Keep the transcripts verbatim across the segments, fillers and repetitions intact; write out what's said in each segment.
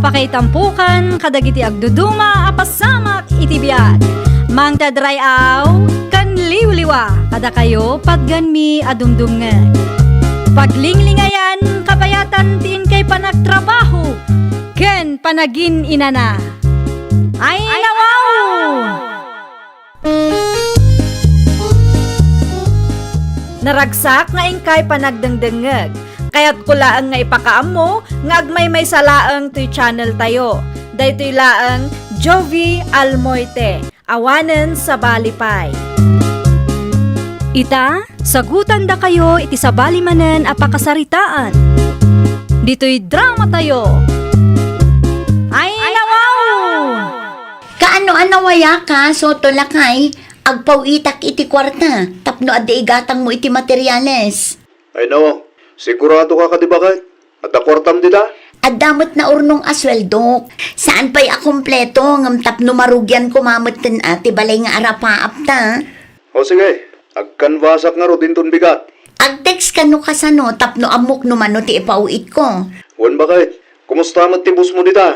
Pakaitampokan kadagiti agduduma a pasamak iti biag. Mangted ray-aw ken liwliwa kadakayo patganmi a dumdumngeg. Paglinglingayan kabayatan ti inkay panagtrabaho ken panagin-inana. Ay, nawaw! Naragsak nga inkay panagdengdengngeg. Kayatko laeng nga ipakaammo nga agmaymaysa laeng toy channel tayo. Daytoy laeng Jovie Almoite, awanen sabali pay. Ita, sagutandakayo iti sabali manen a pakasaritaan. Ditoy drama tayo. Ay, nawaw! Kaano a nawayaka, Soto lakay? Agpaw-itak iti kuarta tapno adda igatangmo iti materiales. Ay no, sigurado ka kadi baket? Adda kuartam dita? Adda met naurnong a sueldok. Saan pay a kompleto ngem tapno marugian koma metten a ti balay nga arapaapta. O sige, agkanbasak ngarud inton bigat. Ag-text ka no kasano tapno ammok no mano ti ipaw-itko. Wen baket, kumusta met ti boss mo dita?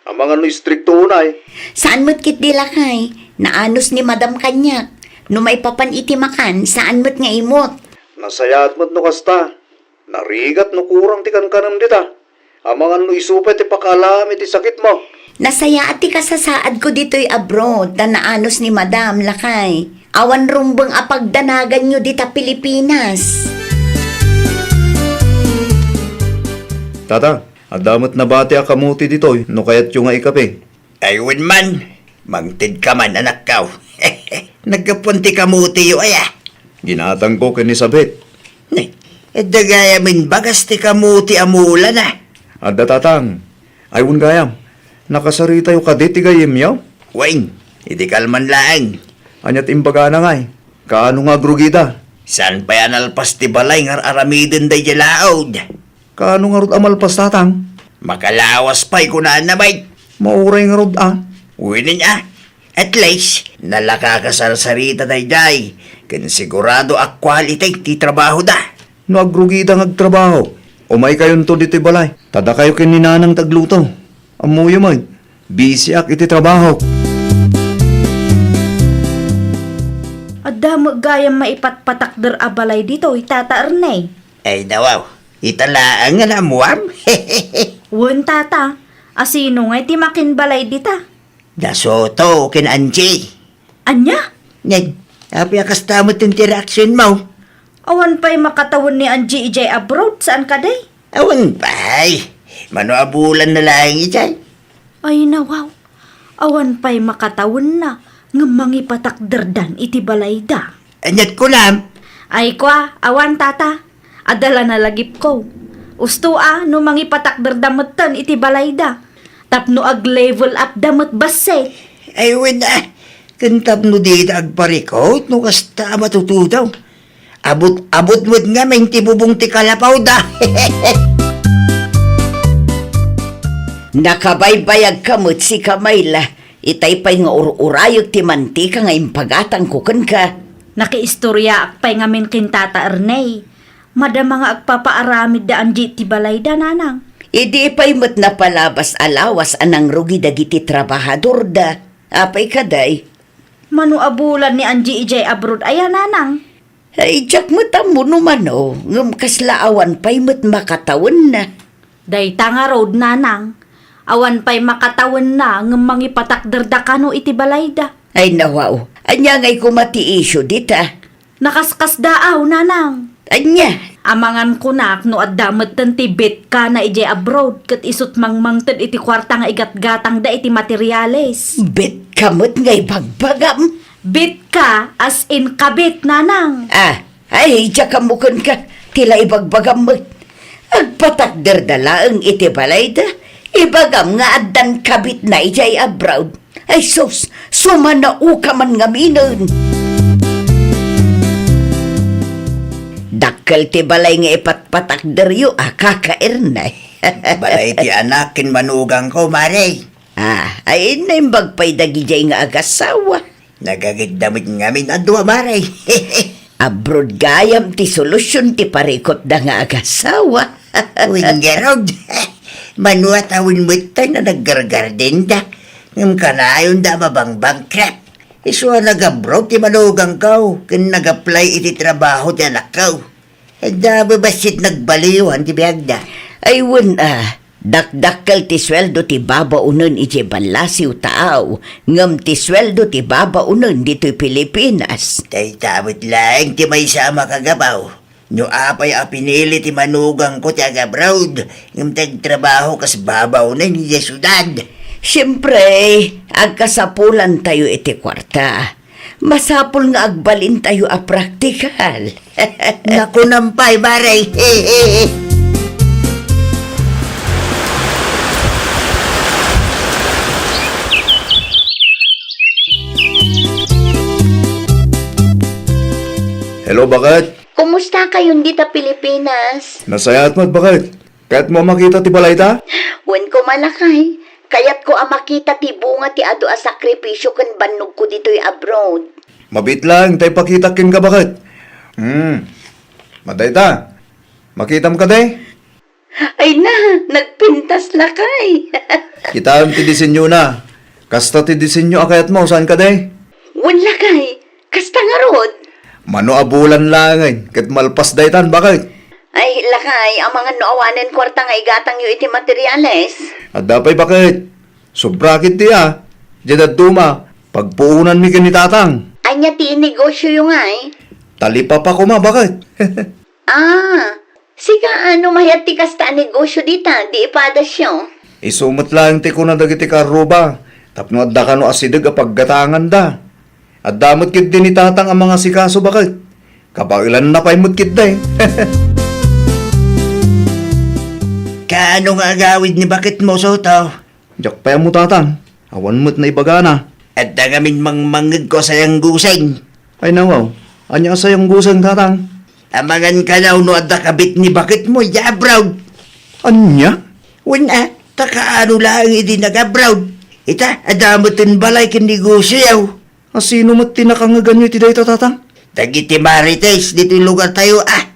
Amangan no istrikto unay. Saan met ketdi lakay. Naanos ni Madam kaniak. No maipapan iti makan, saan met nga imot. Nasayaat met no kasta. Narigat no kurang ti kankanem dita. Amangan no isu pay ti pakaalam iti sakitmo. Nasayaat ti kasasaadko ditoy abroad, ta naanos ni Madam lakay. Awan rumbeng a pagdanaganyo dita Pilipinas. Tata, adda met nabati a kamuti ditoy no kayatyo nga ikape. Ay wen man, mangted ka man, anakkaw. Naggapuan ti kamutiyo, aya? Ginatangko ken ni Sabet. Ne, adda gayam imbagas ti kamuti a mulana. Adda, tatang. Ay wen gayam, nakasaritayo kadi ti gayyemyo? Wen, idi kalman laeng. Ania ti imbagana ngay? Kaano nga agrugida? Saan pay a nalpas ti balay nga ar-aramiden daydiay laud? Kaano ngarud a malpas, tatang? Makalawas pay, kunana met. Mauray ngarud a. Wen a. At least, nalaka a kasarsarita daydiay, ken sigurado a quality ti trabahoda. No agrugida nga agtrabaho, umaykayonto ditoy balay. Ta dakayo ken ni Nanang ti agluto. Ammoyo met, busyak iti trabahok. Adda met gayam maipatpatakder a balay ditoy, Tata Ernest. Ay, nawaw. Ita laeng nga naammuam? Wen, tata. Asino ngay ti makinbalay dita? Da Soto ken Angie. Ania? Ned, apay a kasta met ti reaksyon mo? Awan pay makatawen ni Angie idiay abroad, saan kadi? Awan pay. Mano a bulan na laeng idiay? Ay, nawaw. Awan pay makatawenna ngem mangipatakderdan iti balayda. Aniat kunam? Ay, kua, awan, tata. Adda la nalagipko. Usto a no mangipatakderda metten iti balayda. Tapno ag-level up da met bassit. Ay, wen a. Ken tapno dida agparikut no kasta a matutudaw. Abut-abut met ngamin ti bubong ti kalapawda. Nakabaybayagka met sika, Mayla. Itay pay nga ur-urayek ti mantika nga impagatangko kenka. Nakiistoriaak pay ngamin ken Tata Erney. Madama nga agpapaaramid da Angie ti balayda, nanang. Idi pay met napalabas a lawas a nangrugi dagiti trabahadorda. Apay kadi? Mano a bulan ni Angie idiay abroad aya, nanang? Ay, diak met ammo no mano, ngem kasla awan pay met makatawenna. Dayta ngarud, nanang, awan pay makatawenna ngem mangipatakderda kano iti balayda. Ay, nawaw, ania ngay koma ti isyu dita? Nakaskasdaaw, nanang. Ania? Amangan kunak no adda metten ti betka na idiay abroad ket isut' mangmangted iti kuarta nga igatgatangda iti materiales. Betka met nga ibagbagam? Betka, as in kabit, nanang. Ah, ay, diak ammo kenka, ti la ibagbagam met. Agpatakderda laeng iti balayda, ibagam nga addan kabitna idiay abroad. Ay sus, sumanaoka man ngaminen. Dakkel ti balay nga ipatpatakderyo a, Kaka Erney. Balay ti anak ken manugangko, Mare. Ah, ay naimbag pay dagidiay nga agasawa. Nagagidda met ngamin a dua, Mare. Abroad gayam ti solusion ti parikutda nga agasawa. Wen ngarud. Mano a tawen met tay a naggargardenda, ngem kanayonda a mabangbangkrek. Isu a nag-abroad ti manugangko ken nag-apply iti trabaho ti anakko. Adda bassit nagbaliwan ti biagda. Ay, wen a, dakdakkel ti sueldo ti babaonen idiay ballasiw taaw, ngem ti sueldo ti babaonen ditoy Pilipinas. Dayta met laeng ti maysa a makagabaw. No apay a pinili ti manugangko ti ag-abroad, ngem ti agtrabaho kas babaonen idiay siudad. Siempre, agkasapulantayo iti kuarta. Masapul nga agbalintayo a praktikal. Nakunam pay, pare. Hello, baket? Kumusta kayon dita Pilipinas? Nasayaat met, baket. Kayatmo a makita ti balayta? Wen koma, lakay. Kayatko a makita ti bunga ti adu a sakripisio ken bannogko ditoy abroad. Mabiit laeng ta ipakitak kenka, baket. Hmm. Madayta. Makitam kadi? Ay na, nagpintas, lakay. Kitaem ti disenyona. Kasta ti disenyo a kayatmo, saan kadi? Wen, lakay. Kasta ngarud. Mano a bulan laengen, ket malpas daytan, baket? Ay, lakay, amangan no awanen kuarta nga igatangyo iti materiales. Adda pay, baket. Sobra ketdi a. Diay dadduma, pagpuonanmi ken ni Tatang. Ania ti innegosioyo ngay? Talipapa koma, baket. Ah, sika, no mayat ti kasta a negosio dita, di ipadasyo? Isu met laeng ti kuna dagiti kaarruba, tapno adda kano asideg a paggatanganda. Adda met ketdi ni Tatang a mangasikaso, baket. Kabaelanna pay met ketdi. Kaano nga agawid ni baketmo, Soto? Diak pay ammo, Tatang. Awan met naibagana. Adda ngamin mangmangngegko a sayang guseng. Ay, nawaw. Ania a sayang guseng, Tatang? Amangan kano no adda kabit ni baketmo idiay abroad. Ania? Wen a, ta kaano laeng idi nag-abroad? Ita, adda metten balay ken negosioyo. A, sino met ti nakangeganyo iti dayta, Tatang? Dagiti Marites ditoy lugartayo a.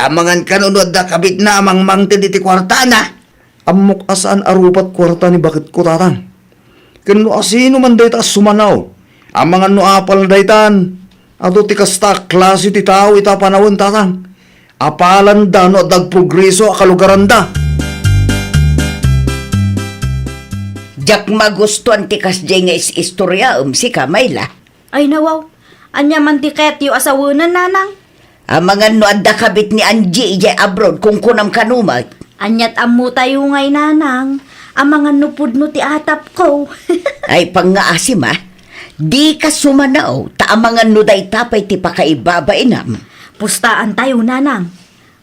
Amangan kano no adda kabitna a mangmangted iti kuartana. Ammok a saan a rupat kuarta ni baketko, Tatang. Ken no asino man dayta a sumanao, amangan no apalna daytan, adu ti kasta a klase ti tao ita panawen, Tatang. Apalanda no adda agprogreso a kalugaranda. Diak magustuan ti kasdiay nga is-istoriaem, sika, Mayla. Ay, nawaw. Ania man ti kayatyo a sawenen, Nanang? Amangan no adda kabit ni Angie idiay abroad, kunkunam kano met. Aniat ammotayo ngay, Nanang? Amangan no pudno ti atapko. Ay, pangngaasim a. Dika sumanao, ta amangan no dayta pay ti pakaibabainam. Pustaantayo, Nanang.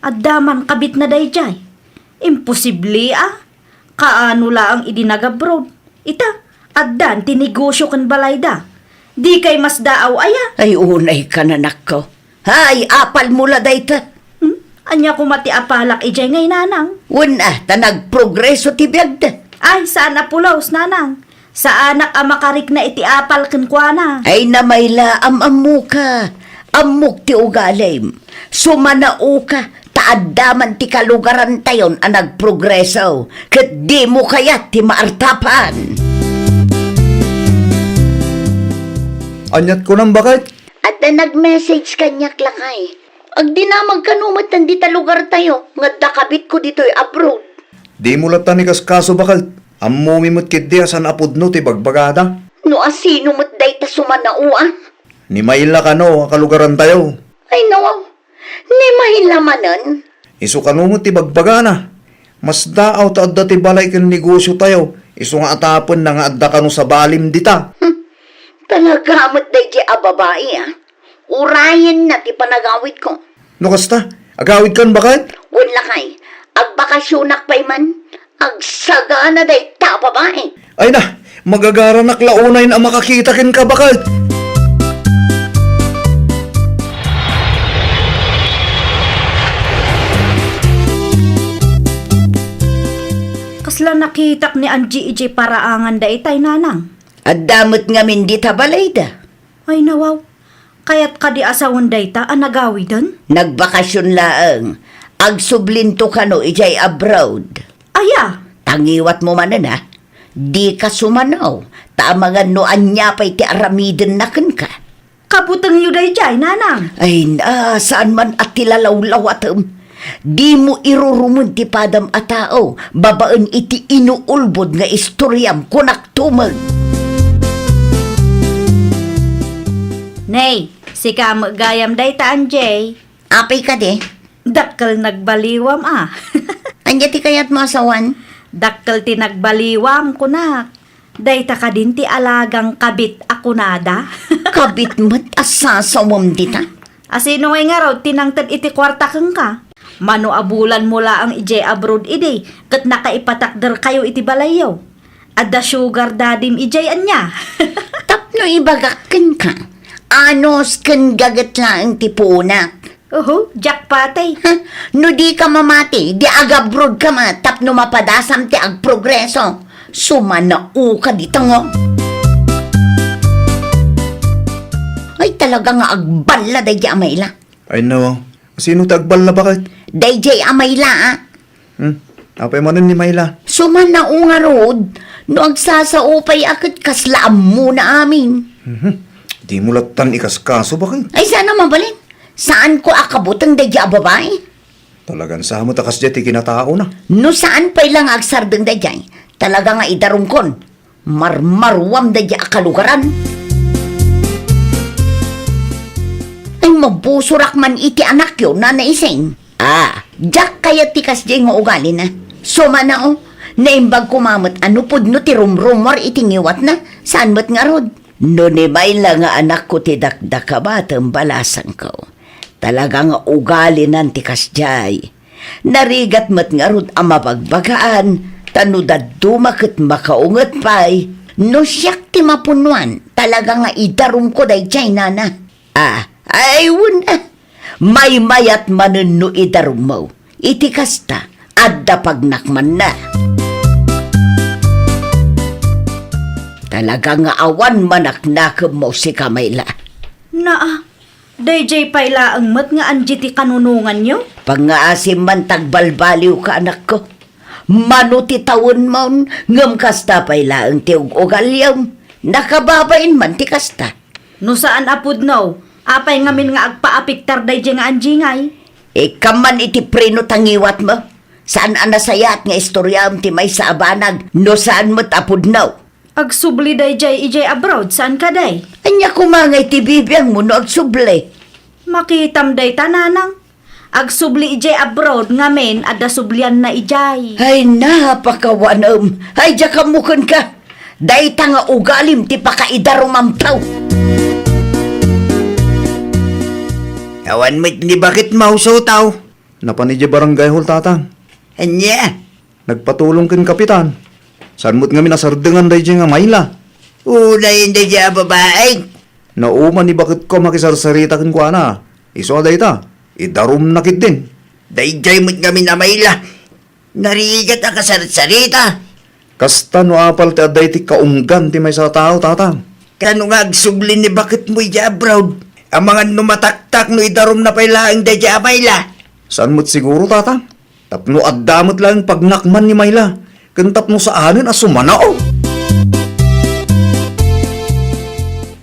Adda man kabitna daydiay. Imposible a. Kaano laeng idi nag-abroad? Ita, addan ti negosio ken balayda. Dikay masdaaw aya? Ay, unay ka, nanakko. Hay, apalmo la dayta. Hmm? Ania koma ti apalak idiay ngay, Nanang? Wen a, ta nagprogreso ti biagda. Ay, saan a pulos, Nanang. Saanak a makarikna iti apal kenkuana. Ay, Mayla, am-ammoka. Ammok ti ugalim. Sumanaoka, ta adda man ti kalugarantayon a nagprogreso, ket dimo kayat ti maartapan. Aniat kunam, baket? Adda nag-message kaniak, lakay. Agdinamag kano met dita lugartayo nga adda kabitko ditoy abroad. Dimo latta ni kaskaso, baket. Ammomi met ketdi a saan a pudno ti bagbagada. No asino met dayta sumanao a? Ni Mayla kano a kalugarantayo. Ay, nawaw. Ni Mayla manen? Isu kano met ti bagbagana. Masdaaw ta adda ti balay ken negosiotayo. Isu nga atapenna nga adda kano sabalim dita. Hmm. Talaga met daydiay a babai, a. Urayenna ti panagawidko. No kasta, agawidkan, baket? Wen, lakay, agbakasionak pay man. Agsagana dayta a babai. Ay na, magagaranak la unay a makakita kenka, baket. Kasla nakitak ni Angie idiay paraangan daytay, Nanang? Adda met ngamin dita balayda. Ay, nawaw. Kayat kadi a sawen dayta a nagawiden? Nagbakasyon laeng. Agsublinto kano idiay abroad. Aya, Ta ngiwatmo manen, a. Dika sumanaw, ta amangan no ania pay ti aramidenna kenka. Kabutengyo daydiay, nanang. Ay na, saan man a ti lalawlawatem. Dimo irurumen ti padam a tao, babaen iti inuulbod nga istoriam, kunak tumeng. Nay, sika met gayam dayta, Anjay. Apay kadi? Dakkel nagbaliwam, a. Ania ti kayatmo a sawan? Dakkel ti nagbaliwam, kunak. Dayta kadin ti alagang kabit a kunada? Kabit met a sasawem dita? Asino ngay ngarud ti nangted iti kuarta kenka? Mano a bulanmo laeng idiay abroad idi ket nakaipatakderkayo iti balayyo? Adda sugar daddy-m idiay ania? Tapno ibagak kenka, anus ken gaget laeng ti puonak. Uhu, diak pati. Ha? No dika mamati, di agabrodka met tapno mapadasam ti agprogreso. Sumanaoka dita nga. Ay, talaga nga agballa daydi a Mayla. Ay, no. Sino ti agballa, baket? Daydi a Mayla, a. Hmm? Apay manen ni Mayla? Sumanao ngarud, no agsasao pay a ket kasla ammona amin. Mhm. Dimo lattan ikaskaso, baket? Ay, saan a mabalin? Saanko a kabuteng daydi a babai? Talagan sa met a kasdiay ti kinataona. No saan pay la nga agsardeng daydiay, talaga nga idarumkon. Marmaruam daydi a kalugaran. Ay, mabusorak man iti anakyo, Nana Ising. A, diak kayat ti kasdiay nga ugalina. Sumanao, naimbag koma met a no pudno ti rumrumuar iti ngiwatna, saan met ngarud. No ni Mayla nga anakko ti dakdakabatan, balasangko. Talaga nga ugalinan ti kasdiay. Narigat met ngarud a mabagbagaan, ta no dadduma ket makaunget pay. No siak ti mapunnuan, talaga nga idarumko daydiay, nana. A, ay, wen a. Maymayat manen no idarummo. Iti kasta, adda pagnakmanna. Talaga nga awan manaknakemmo, sika, Mayla. Naa, daydiay pay laeng met nga Angie ti kanunonganyo? Pangngaasim man ta agbalbaliwka, anakko. Mano ti tawenmon, ngem kasta pay laeng ti ug-ugaliyom. Nakababain man ti kasta. No saan a pudno, apay ngamin nga agpaapiktar daydiay nga Angie ngay? Ikkan man iti preno ta ngiwatmo. Saan a nasayaat nga istoriaem ti maysa a banag no saan met a pudno. Agsubli daydiay idiay abroad, saan kadi? Ania koma ngay ti bibiangmo no agsubli? Makitam dayta, nanang. Agsubli idiay abroad ngamin adda sublianna idiay. Ay, napakawanem. Ay, diak ammo kenka. Dayta nga ugalim ti pakaidarumam, tao. Awan met ni baketmo, tao. Napan idiay barangay hall, tatang. Ania? Nagpatulong ken kapitan. Saan met ngamin a sardengan daydiay nga Mayla? Unay daydiay a babai. Nauma ni baketko a makisarsarita kenkuana. Isu a dayta, idarumna ketdin. Daydiay met ngamin a Mayla. Narigat a kasarsarita. Kasta no apal ti adda iti kaunggan ti maysa a tao, tatang. Kano nga agsubli ni baketmo idiay abroad? Amangan no mataktak no idarumna pay laeng daydiay a Mayla. Saan met siguro, tatang? Tapno adda met laeng pagnakman ni Mayla, ken tapno saanen a sumanao.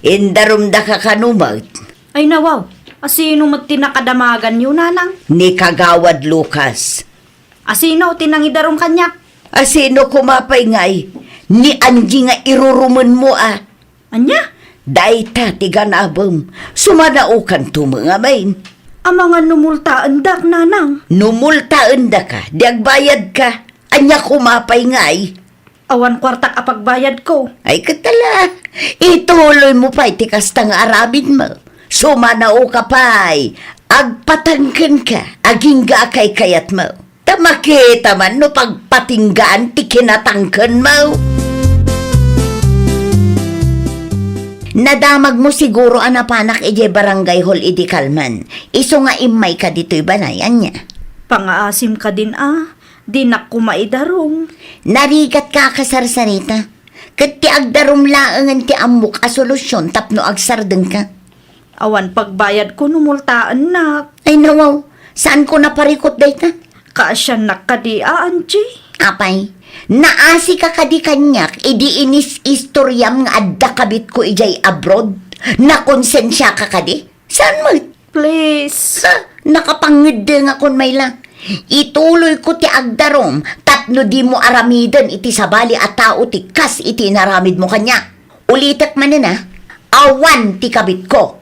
Indarumdaka kano met? Ay, nawaw, asino met ti nakadamaganyo, nanang? Ni Kagawad Lucas. Asino ti nangidarum kaniak? Asino koma pay ngay? Ni Angie nga irurumenmo a. Ania? Dayta ti ganabem. Sumanaokanto met ngamin. Amangan no multaendak, nanang. No multaendaka, di agbayadka. Ania koma pay ngay? Awan kuartak a pagbayadko. Ay, ket ala, ituloymo pay ti kasta nga aramidmo. Sumanaoka pay. Agpatangkenka. Agingga a kaykayatmo. Ta makita man no pagpatinggaan ti kinatangkenmo. Nadamagmo siguro a napanak idiay barangay hall idi kalman. Isu nga immayka ditoy balay, ania? Pangaasim kadin a, dinak koma idarum. Narigatka a kasarsarita. Ket ti agdarum laengen ti ammok a solusyon tapno agsardengka. Awan pagbayadko no multaennak. Ay, nawaw, saanko naparikut dayta? Kaasiannak kadi a, Angie? Apay, naasika kadi kaniak idi inis-istoriam nga adda kabitko idiay abroad? Nakonsensiaka kadi? Saan met? Please. Ha? Nakapangeddengakon, Mayla. Ituloyko ti agdarum tapno dimo aramiden iti sabali a tao ti kas iti inaramidmo kaniak. Ulitek manen, a, awan ti kabitko.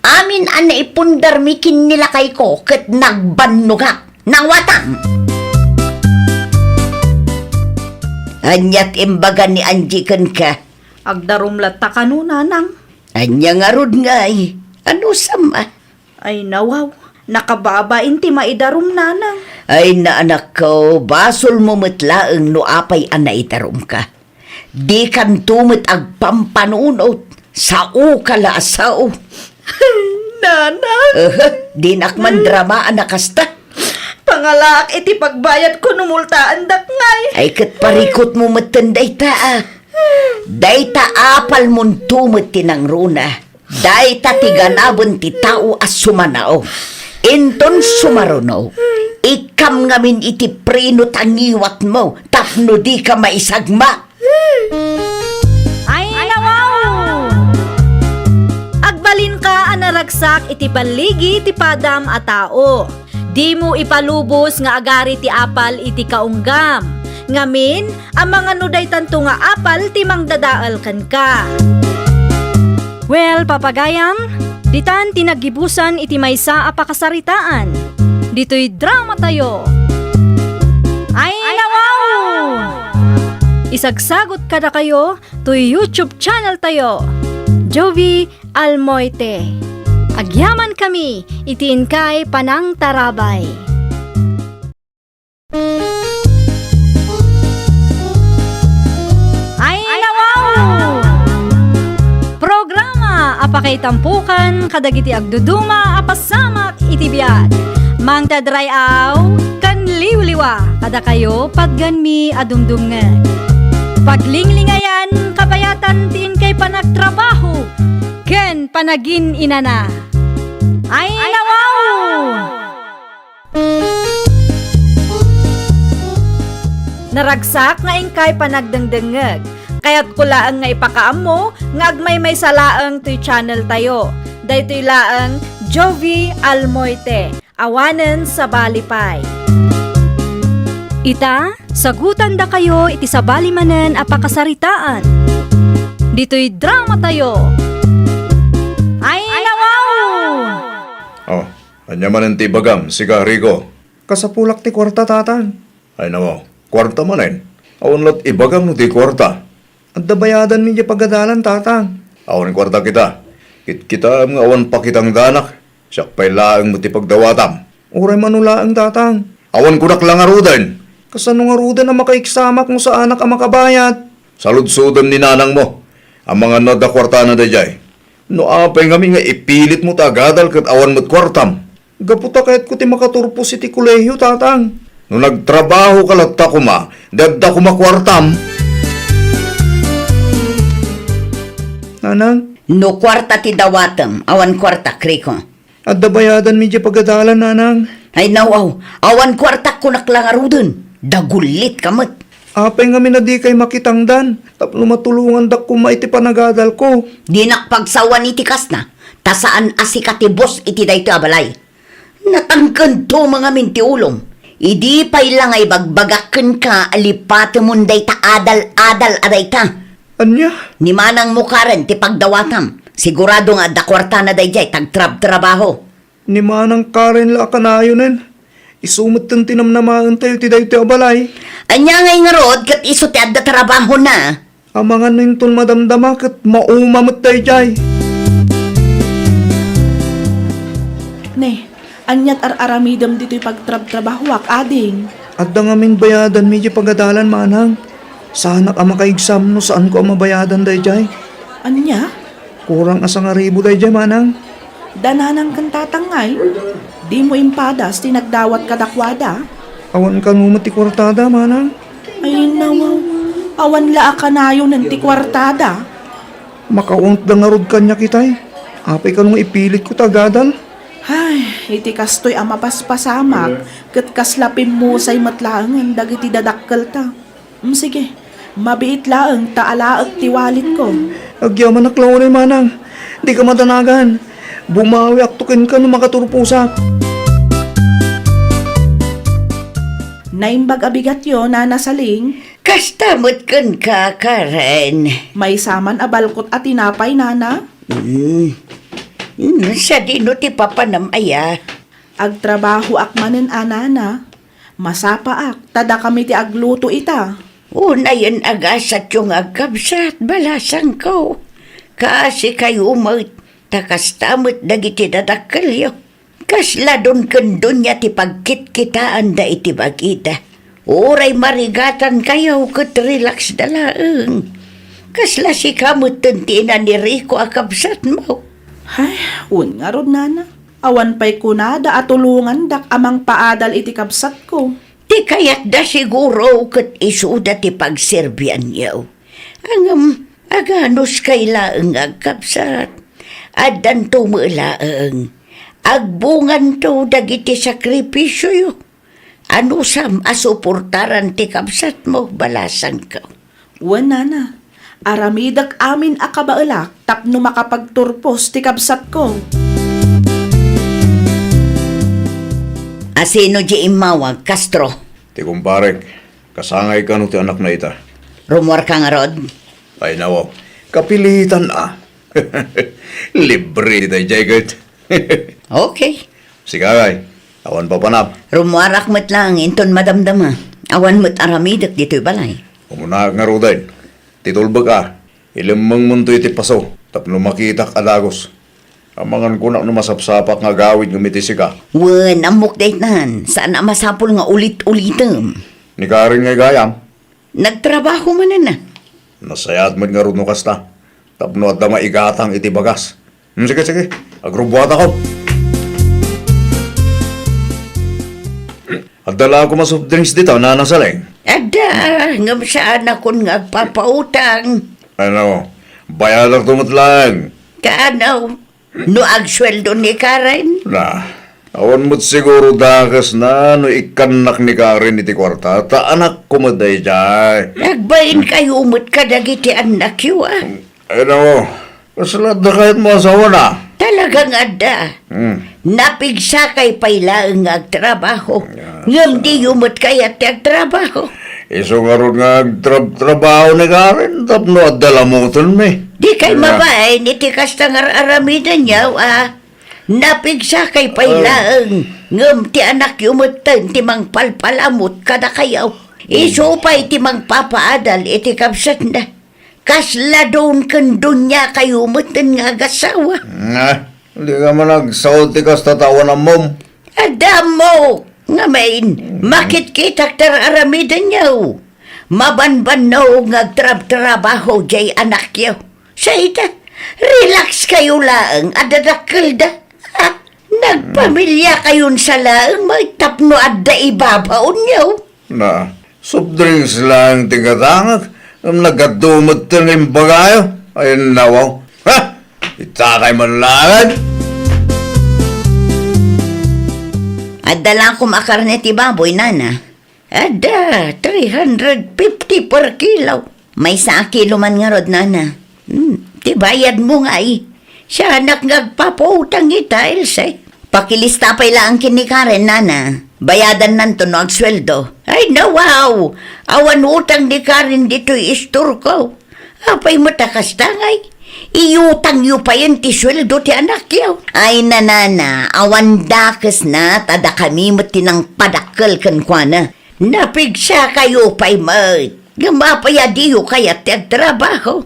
Amin a naipundarmi ken ni lakayko ket nagbannogak. Nawatam! Ania ti imbaga ni Angie kenka? Agdarum latta kano, nanang. Ania ngarud ngay? Anusam a? Ay, nawaw. Nakababain ti maidarum, nanang. Ay, naanakko, basolmo met laeng no apay a naidarumka. Dikanto met agpampanunot. Saoka la a sao. Nanang! Aha, dinak mandramaan a kasta. Pangalaak iti pagbayadko no multaandak ngay. Ay, ket parikutmo metten dayta, a. Dayta apalmonto met ti nangruna. Dayta ti ganaben ti tao a sumanao. Inton sumaruno, ikkam ngamin iti preno ta ngiwatmo tapno dika maisagmak. Ay, nawaw! Agbalinka a naragsak iti balligi ti padam a tao. Dimo ipalubos nga agari ti apal iti kaunggam. Ngamin, amangan no daytanto nga apal ti mangdadael kenka. Well, papagayam, ditan ti naggibusan iti maysa a pakasaritaan. Ditoy drama tayo. Ay, nawaw! Isagsagot kadakayo toy YouTube channel tayo. Jovi Almoite. Agyamankami iti inkay panangtarabay. Ay, nawaw! Programa a pakaitampukan kadagiti agduduma a pasamak iti biag. Mangted ray-aw ken liwliwa kadakayo patgenmi a dumdumngeg. Paglinglingayan kabayatan ti inkay panagtrabaho ken panagin-inana. Ay, nawaw! Naragsak nga inkay panagdengdengngeg. Kayatko laeng nga ipakaammo nga agmaymaysa laeng toy channel tayo. Daytoy laeng Jovi Almoite, awanen sabali pay. Ita, sagutandakayo iti sabali manen a pakasaritaan. Ditoy drama tayo. Ay, nawaw! Oh, ania manen ti ibagam, sika, Rico? Kasapulak ti kuarta, Tatang. Ay, nawaw. Kuarta manen? Awan lat ibagam no ti kuarta. Adda bayadanmi diay pagadalan, Tatang. Awan kuarta kita. Kitkitaem nga awan pakitangdanak. Siak pay laeng met ti pagdawatam. Uray mano laeng, Tatang. Awan kunak la ngaruden. Kasano ngaruden a makaigsamak no saanak a makabayad? Saludsodem ni nanangmo. Amangan no adda kuartana daydiay. No apay ngamin nga ipilitmo ti agadal ket awan met kuartam? Gapu ta kayatko ti makaturpos iti kolehio, Tatang. No nagtrabahoka latta koma, di adda koma kuartam. Nanang? No kuarta ti dawatem, awan kuartak, Rico. Adda bayadanmi diay pagadalan, Nanang. Ay, nawaw, awan kuartak kunak la ngaruden. Dagullitka met. Apay ngamin a dikay makitangdan tapno matulongandak koma iti panagadalko? Dinak pagsawan iti kasna, ta saan a sika ti boss iti daytoy a balay. Natangkento mangamin ti ulom. Idi pay la nga ibagbagak kenka a lipatemon dayta adal-adal a dayta. Ania? Ni manangmo Karen ti pagdawatam. Sigurado nga adda kuartana daydiay ta agtrabtrabaho. Ni manang Karen la a kanayonen. Isu metten ti namnamaentayo ti daytoy a balay. Ania ngay ngarud ket isu ti adda trabahona? Amangan no inton madamdama ket mauma met daydiay. Ne, aniat ar-aramidem ditoy pagtrabtrabahoak, ading? Adda ngamin bayadanmi diay pagadalan, manang. Saanak a makaigsaam no saanko a mabayadan daydiay. Ania? Kurang a sangaribu daydiay, manang. Da nanang ken tatang ngay? Dimo impadas ti nagdawat kadakuada? Awan kano met ti kuartada, manang. Ay, nawaw. Awan la a kanayonen ti kuartada. Makaunotda ngarud kaniak itay. Apay kano nga ipilitko ti agadal? Ay, Iti kastoy a mapaspasamak, ket kasla pimmusay met laengen dagiti dadakkelta. Mm, sige, mabiit laeng ta alaek ti walitko. Agyamanak la unay, manang. Dika madanagan. Bumawiakto kenka no makaturposak. Naimbag a bigatyo, Nana Saling. Kasta met kenka, Karen. Maysa man a balkot a tinapay, Nana. Uy, mm, sadino ti papanam aya? Agtrabahoak manen a, Nana. Masapaak, ta dakami ti agluto ita. Unayen a gasatyo nga agkabsat, balasangko. Kaasikayo met, ta kasta met dagiti dadakkelyo. Kasla don ken donia ti pagkitkitaanda iti bagida. Uray marigatankayo ket relaxda laeng. Kasla sika metten ti ina ni Rico a kabsatmo. Ay, wen ngarud, Nana. Awan pay kunada a tulongandak a mangpaadal iti kabsatko. Ti kayatda siguro ket isuda ti pagserbianyo. Ngem, aganuskay laeng nga agkabsat. Addanto met laeng. Agbunganto dagiti sakripisioyo. Anusam a suportaran ti kabsatmo, balasangko? Wen, Nana. Aramidek amin a kabaelak tapno makapagturpos ti kabsatko. Asino di immawag, Castro? Ti kumparek. Kasangay kano ti anakna ita? Rummuarka ngarud? Ay, nawaw. Kapilitan, a. Libre ti daydiay ket. Okay. Sika, kay, awan papanam. Rummuarak met laeng inton madamdama. Awan met aramidek ditoy balay. Umunaak ngaruden. Ti tulbek, a. Ilemmengmonto iti paso tapno makitak a dagus. Amangan kunak no masapsapak nga agawid ngem iti sika. Wen, ammok daytan. Saan a masapul nga ulit-ulitem. Ni Karen nga igayam? Nagtrabaho manen a. Nasayaat met ngarud no kasta. Tapno adda maigatang iti bagas. Hmm, sige, sige. Agrubbuatakon. Adda la koma soft drinks dita, Nana Saleng? Adda, ngem saanakon nga agpapautang. Ano, bayadakto met laeng. Kaano? No agsueldo ni Karen? Na, awan met siguro dakesna no ikkannak ni Karen iti kuarta, ta anakko met daydiay. Agbainkayo met kadagiti annakyo, a. Ay, nako, kasla adda kayatmo asawana? Talaga nga adda. Hmm. Napigsakay pay laeng nga agtrabaho. Ah, ngem diyo met kayat ti agtrabaho. Isu ngarud nga agtrab-trabaho ni Karen tapno adda lamutenmi. Di kay mabain iti kasta nga ar-aramidenyo, a. Napigsakay pay laeng, ngem ti anakyo metten ti mangpalpalamut kadakayo. Isu pay ti mangpapaadal iti kabsatna. Kasla don ken doniakayo metten nga agasawa. Ah, di ka man agsaod ti kasta ta awan ammom. Adda ammok, ngamin, makitkitak ti ar-aramidenyo. Mabanbannog nga agtrabtrabaho diay anakyo. Sa ita, relax kayo laeng a dadakkelda. Ha? Nagpamilya kayon sa laeng may tapno adda ibabaonyo. Na, soft drinks lang ti gatangak, ngem nagadu met ti imbagayo. Ay, nawaw. Ha? Itakay man laeng. Adda la koma karne ti baboy, nana. Adda, three hundred fifty per kilo. Maysa a kilo man ngarud, nana. Hmm, ti bayadmo ngay. Sianak nga agpapautang ita, Else. Pakilista pay laeng ken ni Karen, nana. Bayadannanto no agsueldo. Ay, nawaw! Awan utang ni Karen ditoy istorko. Apay met a kasta ngay? Iutangyo payen ti sueldo ti anakyo. Ay, nanana, awan dakesna ta dakami met ti nangpadakkel kenkuana. Napigsakayo pay met. Ngem apay a diyo kayat ti agtrabaho?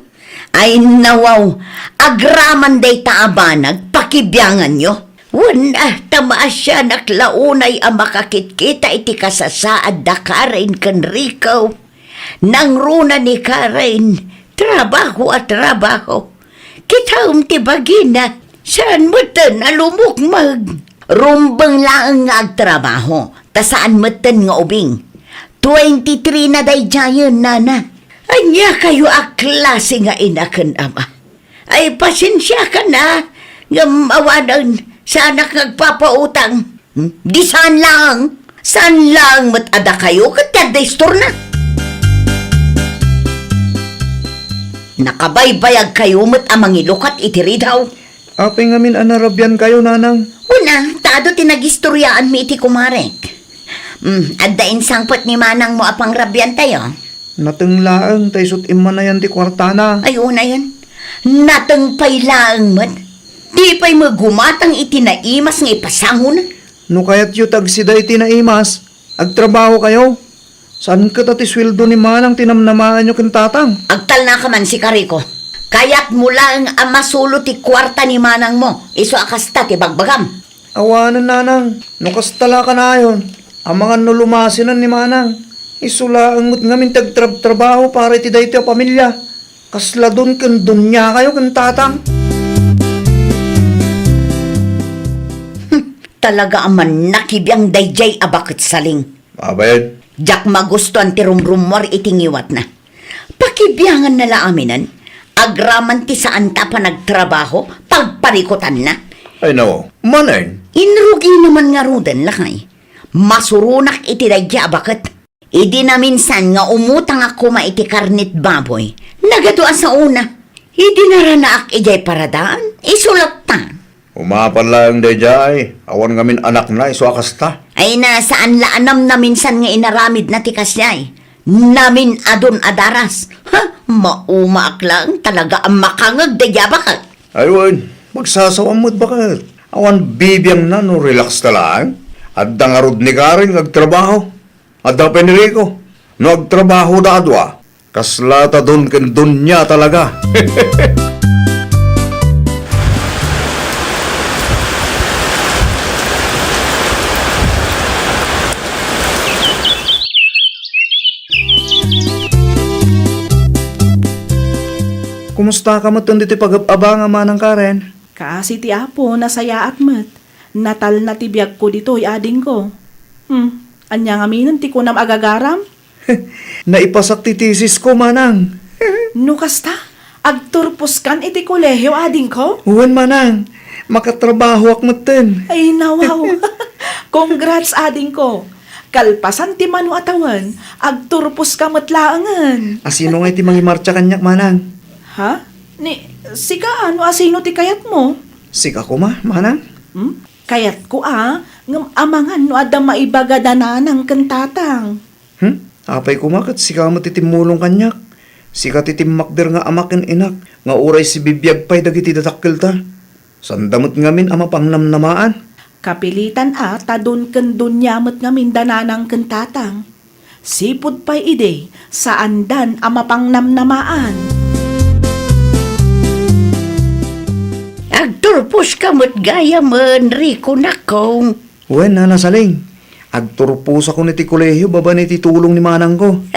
Ay, nawaw, agraman dayta a banag, pakibianganyo. Wen, a, ta maasianak la unay a makakitkita iti kasasaad da Karen ken Rico. Nangruna ni Karen, trabaho a trabaho. Kitaem ti bagina, saan metten a lumukmeg. Rumbeng laeng nga agtrabaho, ta saan metten nga ubing. Twenty-three na daydiayen, nana. Ania kayo a klase nga ina ken ama? Ay, pasensiakan a, ngem awanen, Saanak nga agpapautang. Hmm? Di saan laeng. Saan laeng met a dakayo ket ti adda istorna. Nakabaybayagkayo met a mangilukat iti ridaw. Apay ngamin a narabiankayo, nanang? Una, ta adu ti nagistoriaanmi iti kumarek. Hmm, adda insangpet ni manangmo a pangrabiantayo? Nateng laeng ta isut' immanayan ti kuartana. Ay, unayen. Nateng pay laeng met. Di pay met gumatang iti naimas nga ipasangona. No kayatyo ti agsida iti naimas, agtrabahokayo. Saan ket a ti sueldo ni manang ti namnamaanyo ken tatang? Agtalnaka man, sika, Rico. Kayatmo laeng a masulo ti kuarta ni manangmo, isu a kasta ti bagbagam. Awanen, nanang, no kasta la kanayon, amangan no lumasinen ni manang. Isu laeng met ngamin ti agtrabtrabaho para iti daytoy a pamilia. Kasla don ken doniakayo ken tatang. Hmm, talaga a mannakibiang daydiay a baket, Saling. Abayan. Diak magustuan ti rumrummuar iti ngiwatna. Pakibianganna la aminen, agraman ti saanta a panagtrabaho, pagparikutanna. Ay, nao, manen? Inrugina man ngaruden, lakay. Masuronak iti daydiay a baket. Idi naminsan nga umutangak koma iti karnit baboy, nagadu a saona. Idi naranaak idiay paradaan, isu latta. Umapan laeng daydiay, awan ngamin anakna isu a kasta. Ay na, saan la a namnaminsan nga inaramidna ti kasdiay. Namin-adun a daras. Ha? Maumaak laeng, talaga a makangeg daydiay a baket. Ay wen, magsasawam met baket. Awan bibiangna no relax ta laeng. Adda ngarud ni Karen nga agtrabaho. Adda pay ni Rico. No agtrabahoda a dua, kasla ta don ken donia talaga. Kumustaka met ditoy pagab-abang a manang Karen? Kaasi ti Apo, nasayaat met. Natalna ti biagko ditoy, adingko. Hmm, ania ngaminen ti kunam a gagaram? Naipasak ti tesisko, manang. No kasta, agturposkan iti kolehio, adingko? Wen, manang. Makatrabahoak metten. Ay, nawaw. Congrats, adingko. Kalpasan ti mano a tawen, agturposka met laengen. A sino ngay ti mangimartsa kaniak, manang? Ha? Ni, sika, no a sino ti kayatmo? Sika koma, manang? Hmm? Kayatko a, ngem amangan no adda maibaga da nanang ken tatang. Hmm? Apay koma ket sika met ti timmulong kaniak. Sika ti timmakder nga ama ken inak, nga uray sibibiag pay dagiti dadakkelta. Sanda met ngamin a mapangnamnamaan. Kapilitan a ta don ken donia met ngamin da nanang ken tatang. Sipud pay idi, saandan a mapangnamnamaan. Agturposka met gayamen, Rico, nakong. Wen, Nana Saling, agturposakon iti kolehio babaen iti tulong ni manangko.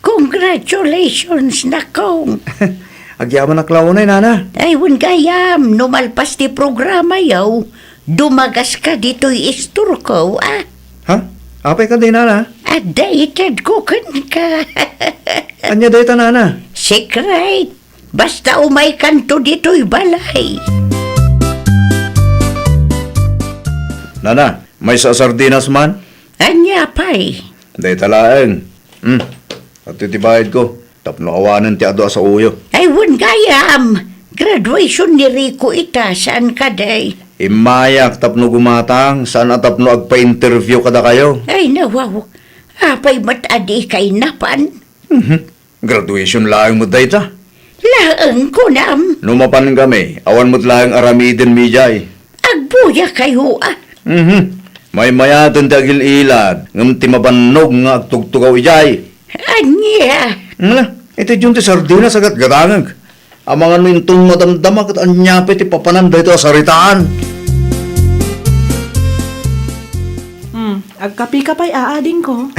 Congratulations, nakong. Agyamanak la unay, Nana. Ay, wen gayam, no malpas ti programayo, dumagaska ditoy istorko, a? Ha? Apay kadi, Nana? Adda itedko kenka. Ania dayta, Nana? Secret. Basta umaykanto ditoy balay. Nana, maysa a sardinas man? Ania pay? Dayta laeng. Hmm. Adtoy ti bayadko. Tapno awanen ti adu a saoyo. Ay, wen gayam. Graduation ni Rico ita, saan kadi? Immayak tapno gumatang, saan a tapno agpa-interview kadakayo. Ay, nawaw. Apay met a dika napan? Mhm. Graduation laeng met dayta. Laeng, kunam? No mapan kami, awan met laeng aramiden mi idiay. Agbuyakayo, a? Mhm. Maymayaten ti agil-ilad, ngem ti mabannog nga agtugtugaw idiay. Ania? Ala, iti diyon ti sardinas a gatgatangek. Amangan no inton madamdama ket ania pay ti papanan daytoy a saritaan. Hmm, agkapika pay, a, adingko.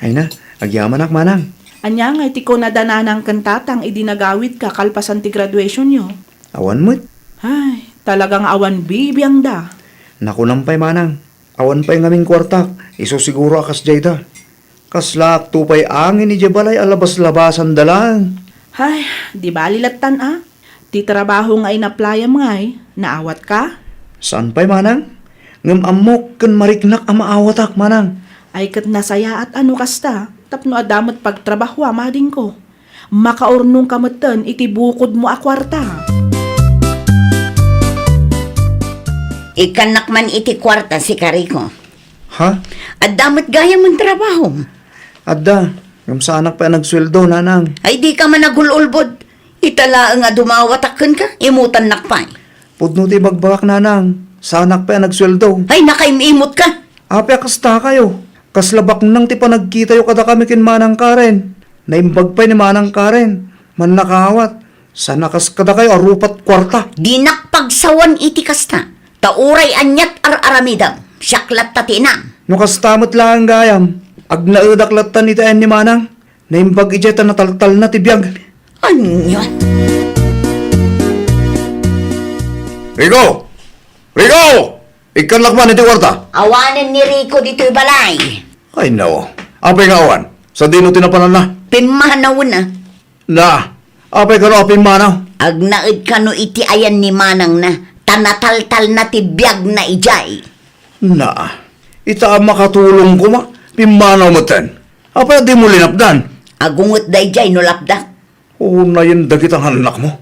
Ay na, agyamanak, manang. Ania ngay ti kunada nanang ken tatang idi nagawidka kalpasan ti graduationyo? Awan met. Ay, talaga nga awan bibiangda. Nakunam pay, manang. Awan pay ngamin kuartak, isu siguro a kasdiay da. Kaslaak to pay angin idiay balay a labas-labasanda laeng. Ay, di bali lattan a. Ti trabaho nga inaplayam ngay, naawatka? Saan pay, manang? Ngem ammok ken mariknak a maawatak, manang. Ay, ket nasayaat a no kasta, tapno adda met pagtrabaho a madingko. Makaurnongka metten iti bukodmo a kuarta. Ikkannak man iti kuarta, sika Rico. Ha? Adda met gayam a trabaho. Adda, ngem saanak pay a nagsueldo, nanang. Ay, dika man agul-ulbod. Ita laeng a dumawatak kenka, imutannak pay. Pudno ti ibagbagak, nanang. Saanak pay a nagsueldo. Ay, nakaim-imutka. Apay a kasta kayo? Kasla baknang ti panagkitayo kadakami ken Manang Karen. Naimbag pay ni Manang Karen. Mannakaawat. Saan a kas kadakayo a rupat kuarta. Dinak pagsawan iti kasta. Ta uray aniat ar-aramidem, siak latta ti inam. No kasta met laeng gayam, agnaedak lattan iti ayan ni Manang. Naimbag idiay ta nataltalna ti biag. Ania? Rico! Rico! Ikkannak man iti kuarta. Awanen ni Rico ditoy balay. Ay, nao. Apay nga awan? Sadino ti napananna? Pimmanawen a. Na, apay kano a pimmanaw? Agnaed kano iti ayan ni manangna, ta nataltalna ti biagna idiay. Na, ita a makatulong koma, pimmanaw metten. Apay a dimo linapdan? Agunget daydiay no lapdak. Unayen dagita nga annakmo.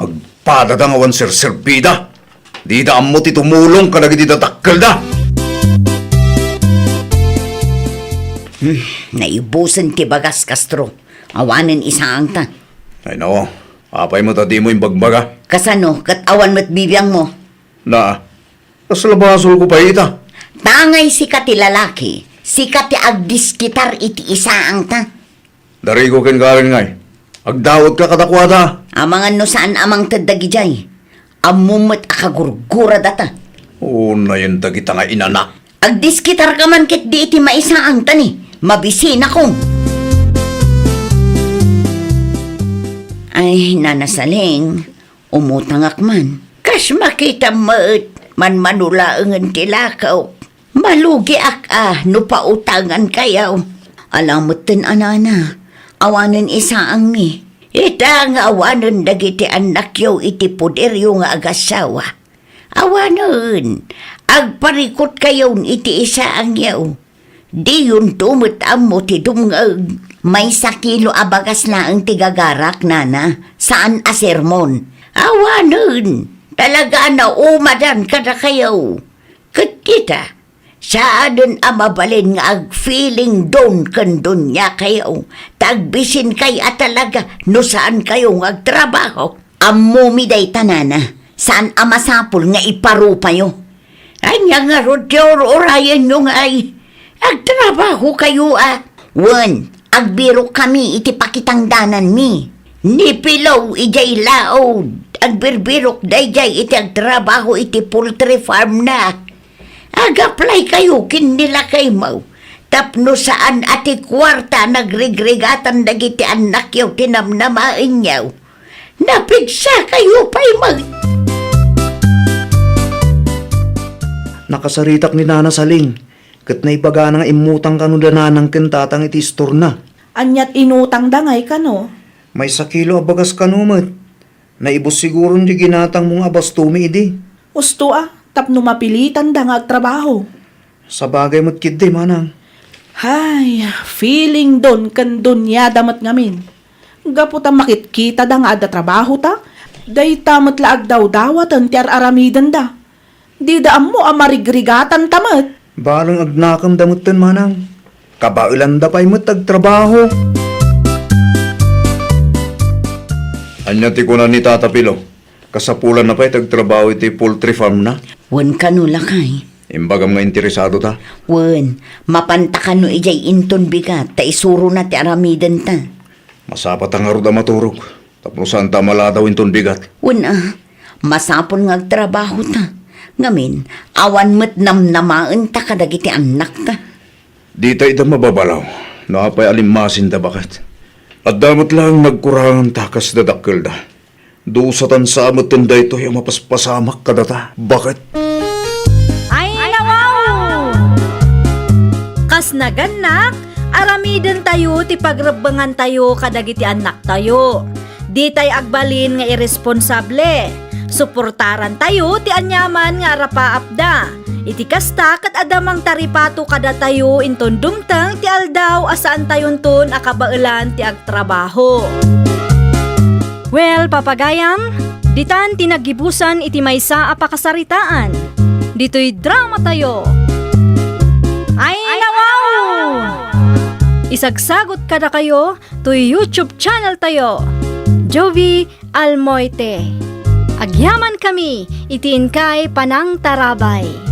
Agpadada nga awan serserbida. Dida ammo ti tumulong kadagiti dadakkelda. Hmm, naibusen ti bagas, Castro. Awanen isaangta. Ay, nao. Apay met a dimo imbagbaga? Kasano, ket awan met bibiangmo? Na, kasla basolko pay ita? Tangay sika ti lalaki, sika ti agdiskitar iti isaangta. Darigo ken Karen ngay, agdawatka kadakuada. Amangan no saan a mangted dagidiay. Ammom met a kagurguradata. Unayen dagita nga inanak. Agdiskitarka man ketdi iti maisaangta ni, mabisinakon. Ay, Nana Saling, umutangak man. Kas makitam met, manmano laengen ti lakaw. Malugiak a no pautangankayo. Ala metten a nana, awanen isaangmi. Ita nga awanen dagiti annakyo iti poderyo nga agassawa. Awanen, agparikutkayon iti isaangyo. Diyonto met ammo ti dumngeg. Maysa kilo a bagas laeng ti gagarak, nana, saan a sermon. Awanen, talaga a naumadan kadakayo. Ket kita, saanen a mabalin nga agfeeling down ken duniakayo, ta agbisinkay a talaga no saankayo nga agtrabaho. Ammomi dayta, nana, saan a masapul nga iparupayo. Ania ngarud ti ur-urayenyo ngay? Agtrabahokayo a. Wen, agbirokkami iti pakitangdananmi. Ni Pilaw idiay laod, agbirbirok daydiay iti agtrabaho iti poultry farm na. Ag-applykayo ken ni lakaymo tapno saan a ti kuarta a nagrigrigatan dagiti annakyo ti namnamaenyo. Napigsakayo pay met. Nakasaritak ni Nana Saling, ket naibagana nga immutang kano da nanang ken tatang iti istorna. Aniat inutangda ngay kano? Maysa kilo a bagas kano met. Naibus siguron ti ginatangmo nga abastomi idi. Usto a, tapno mapilitanda nga agtrabaho. Sabagay met ketdi, manang. Hay, feeling down ken duniada met ngamin. Gapu ta makitkitada nga adda trabahota, dayta met la agdawdawaten ti ar-aramidenda. Dida ammo a marigrigatanta met. Bareng agnakemda metten, manang. Kabaelanda pay met agtrabaho. Ania ti kuna ni Tata Pilo? Kasapulanna pay ti agtrabaho iti poultry farm na? Wen kano, lakay. Imbagam nga interesado ta? Wen, mapanta kano idiay inton bigat ta isurona ti aramidenta. Masapata ngarud a maturog tapno saanta a maladaw inton bigat. Wen a, masapul nga agtrabaho ta. Ngamin, awan met namnamaenta kadagiti annakta. Dita ida mababalaw no apay a limmasinda baket. Adda met laeng nagkurangan ta kas dadakkelda. Dusa tan sa metten daytoy a mapaspasamak kadata. Baket. Ay, nawaw! Kas nagannak, aramidentayo ti pagrebbengantayo kadagiti annaktayo. Ditay agbalin nga irresponsable. Suportarantayo ti aniaman nga arapaapda. Iti kasta, ket adda mangtaripato kadatayo inton dumteng ti aldaw a saantayonton a kabaelan ti agtrabaho. Well, papagayam, ditan ti naggibusan iti maysa a pakasaritaan. Ditoy dramatayo. Ay, nawaw! Isagsagot kadakayo toy YouTube channel tayo, Jovi Almoite. Agyaman kami iti inkay panangtarabay.